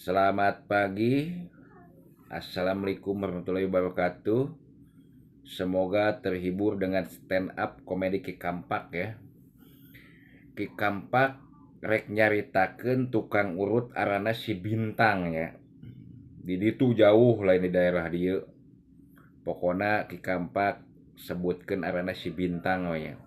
Selamat pagi. Assalamualaikum warahmatullahi wabarakatuh. Semoga terhibur dengan stand up komedi Ki Kampak ya. Ki Kampak rek nyaritakeun tukang urut arana si Bintang ya. Di ditu jauh lain di daerah dieu. Pokona Ki Kampak sebutkeun arana si Bintang we nya.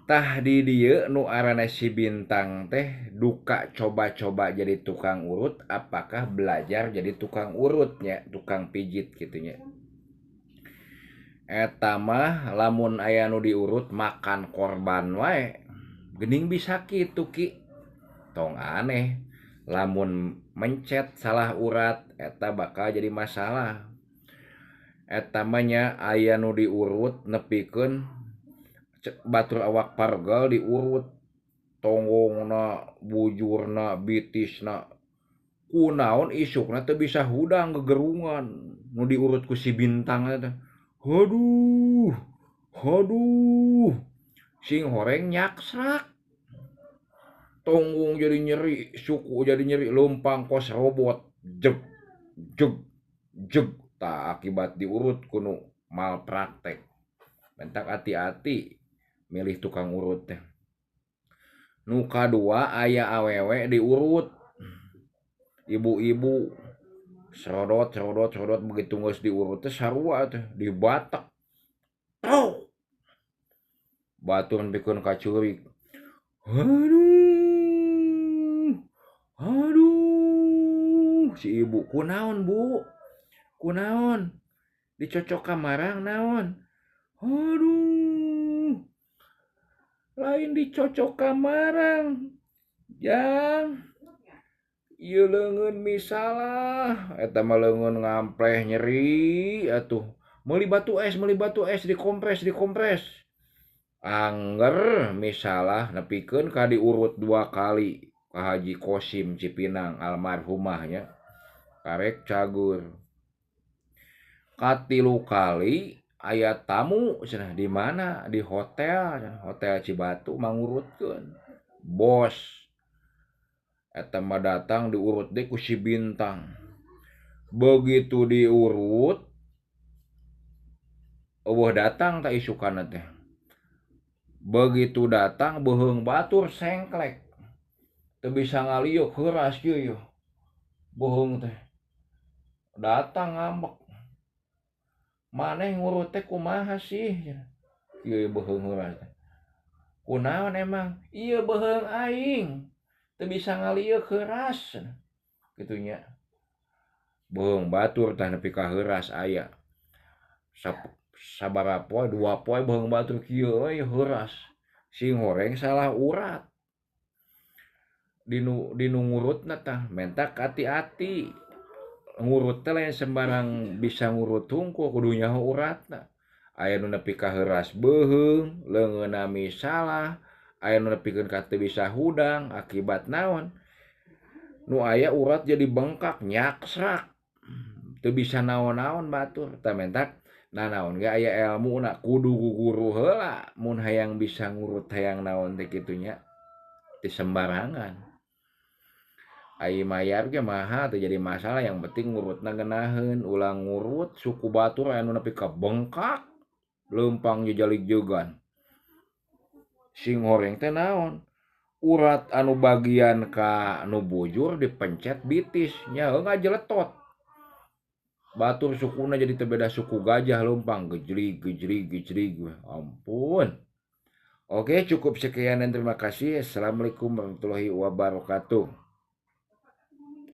Tah di dieu nu arana si Bintang teh duka coba-coba jadi tukang urut, apakah belajar jadi tukang urutnya, tukang pijit gitu nya. Eta mah lamun aya nu diurut makan korban wae. Geuning bisa kitu Ki. Tong aneh, lamun mencet salah urat eta bakal jadi masalah. Eta mah nya aya nu diurut nepikeun batur awak pargal diurut, tonggongna, bujurna, bitisna, kunaon isukna teu bisa hudang gegerungan nu diurut ku si Bintang teh. Haduh, haduh, sing horeng nyaksrak, tonggung jadi nyeri, suku jadi nyeri, leumpang kos robot, jeg jeg jeg. Tah akibat diurut ku nu malpraktek. Mentak hati-hati milih tukang urut teh. Nu kadua aya awewe diurut, ibu-ibu serodot serodot serodot, begitu geus diurut teh sarua teh dibatek. Tok. Batur nepikeun ka ceurik. Haduh, haduh, si ibu kunaon Bu? Kunaon? Dicocok ka marang naon? Haduh, lain dicocok ka marang, jang ieu leungeun misalah, eta mah leungeun ngampleh nyeri atuh. Meuli batu es, meuli batu es, dikompres, dikompres. Angger misalah nepikeun ka diurut 2 kali ka Haji Kosim Cipinang almarhumah nya. Karek cagur. Katilu kali aya tamu cenah di mana? Di hotel, hotel Cibatu mangurutkeun. Bos eta mah datang diurut deui ku si Bintang. Begitu diurut eueuh datang ta isukanna teh. Begitu datang beuheung batur sengklek. Teu bisa ngaliuk heuras kieu yeuh. Beuheung teh. Datang ngambek. Maneh ngurut teh kumaha sih? Kieu beuheung heuras teh. Kunaon emang? Ieu beuheung aing. Teu bisa ngaliuk heuras. Kitu nya. Beuheung batur tah nepi ka heuras aya. Sabaraha poe, 2 poe beuheung batur kieu we heuras. Sing horeng salah urat. Dinu ngurutna tah mentak hati-hati. Ngurut teh lain sembarang bisa ngurut hungkul, kudu nyaho uratna. Aya nu nepi ka heuras beuheung, leungeunna misalah, aya nu nepikeun ka teu bisa hudang akibat naon? Nu aya urat jadi bengkak, nyaksrak. Teu bisa naon-naon batur. Tah mentak nanaon ge aya elmuna, kudu guguru heula mun hayang bisa ngurut hayang naon teh kitu nya. Teu sembarangan. Ai mayar ge maha teu jadi masalah, yang penting ngurutna ngeunaheun, ulah ngurut suku batur aya nu nepi ka bengkak, leumpang jejalig-jegan. Sing horeng teh naon? Urat anu bagian ka nu bujur dipencet bitis, nya heuh ngajeletot. Batur sukuna jadi teu beda suku gajah leumpang gejlig gejlig gejlig. Ampun. Oke, cukup sekian dan terima kasih. Assalamualaikum warahmatullahi wabarakatuh.